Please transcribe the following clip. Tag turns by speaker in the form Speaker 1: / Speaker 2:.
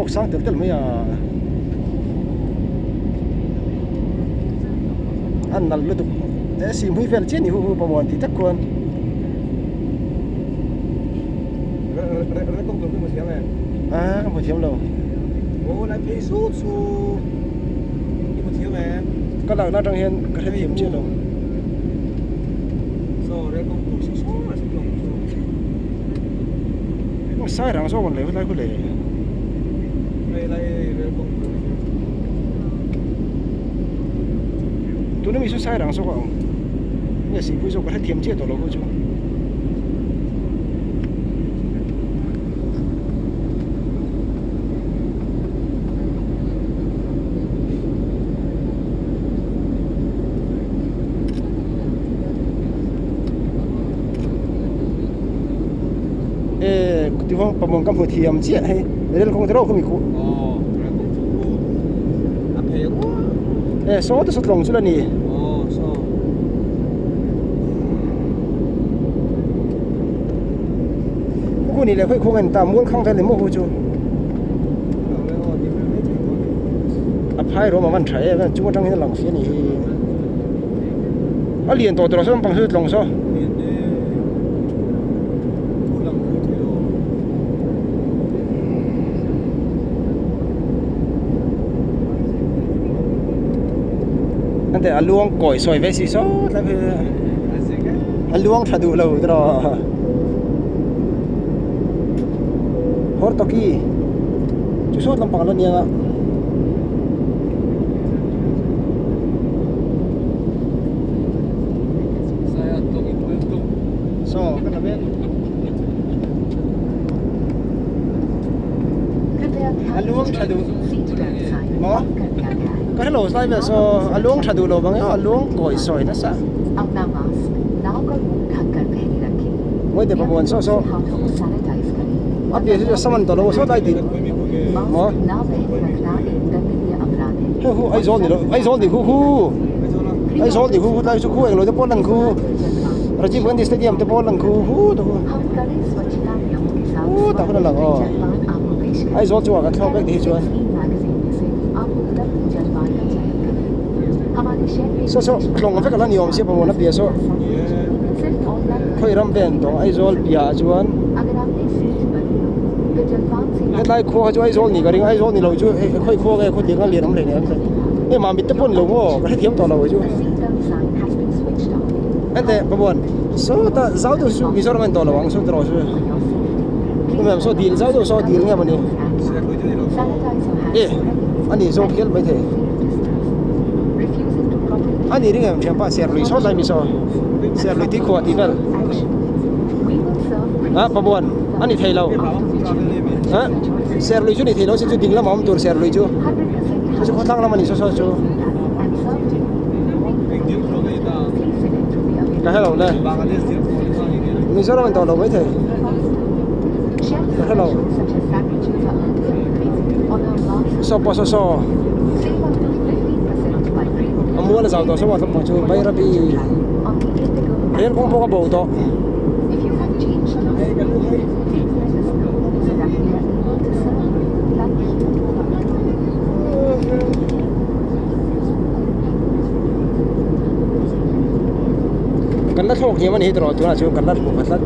Speaker 1: thlawk sang tel tel mai a a nalh lutuk e sihhmui vel chiah ni hu hu pawh tih tak khuan a ka hmu thiam lo ka lakna atang hian ka hrethiam chiah lo. Sai rang zawk an leh helai khu le. Tuna mi chu sai rang zawk a awm. Nge Sihpui zawk ka hrethiam chiah tawh lo khu chu. E tihuan pamawng ka hmu thiam chiah hei rel kawng te reuh khumi khuh e saw te saw tlawng chu la ni khu ni leh khawi khuang en ta mual khang vel ni maw hu chu a phai rawm a van tha em chung atang hian a lang si a ni hi a lian tawh tawh lo saw lampang saw tlawng saw. Ante a luang kawi sawi ve si saw tlai phei a luang tha duh lo tiraw Hortoki chu sawt lampang a la nia. Saw ka la mek. A luang tha duh maw ka hrelo zai vel saw a luang tha duh lo vang emaw a luang kawi sawi nasa Ngawi te pamuan saw saw a pian hi chu a sam an tawh lo saw tlai tih maw hei hu Aizawl ni lo Aizawl ni hu hu Aizawl ni hu hu tlai chu khu englo te pawh lan khu Rajiv Gandhi Stadium te pawh lan khu hu ta khu hu ta hun a lang aw Aizawl chungah kan thlawk vek te hi chuan saw saw tlawng vek a la ni awm sia pawh a piah saw khawi ram vel an tawng Aizawl piahah chuan hetlai khua kha chu Aizawl ni ka ring a Aizawl ni lo chu khawi khua nge khawtliang a lian awm hlei nen hei mah mit te pawh ni lo maw ka hrethiam tawh lo chu hete pamuan sawta zau deuh chu Mizoram a ni tawh lo ang saw tawh chu saw dil zau deuh saw dil nge mawni e a ni zawk hial maithei a ni ring em thianpa serlui sawt lai mi saw serlui tih khuah tih vel a pamuan a ni thei lo a serlui chu ni thei lo sin chu ding lamah awm tur serlui chu chu chu khawthlang lam a ni saw saw chu ka hre lo le Mizoram an tawh lo maithei ka hre lo. Saw pawh saw saw a mual a zau tawh saw a tlawmpang chu Bairabi rel kawng pawh ka bo tawh. Kan la thlawk hniam a ni hi tawh tunah chuan kan la hmu khat tlat.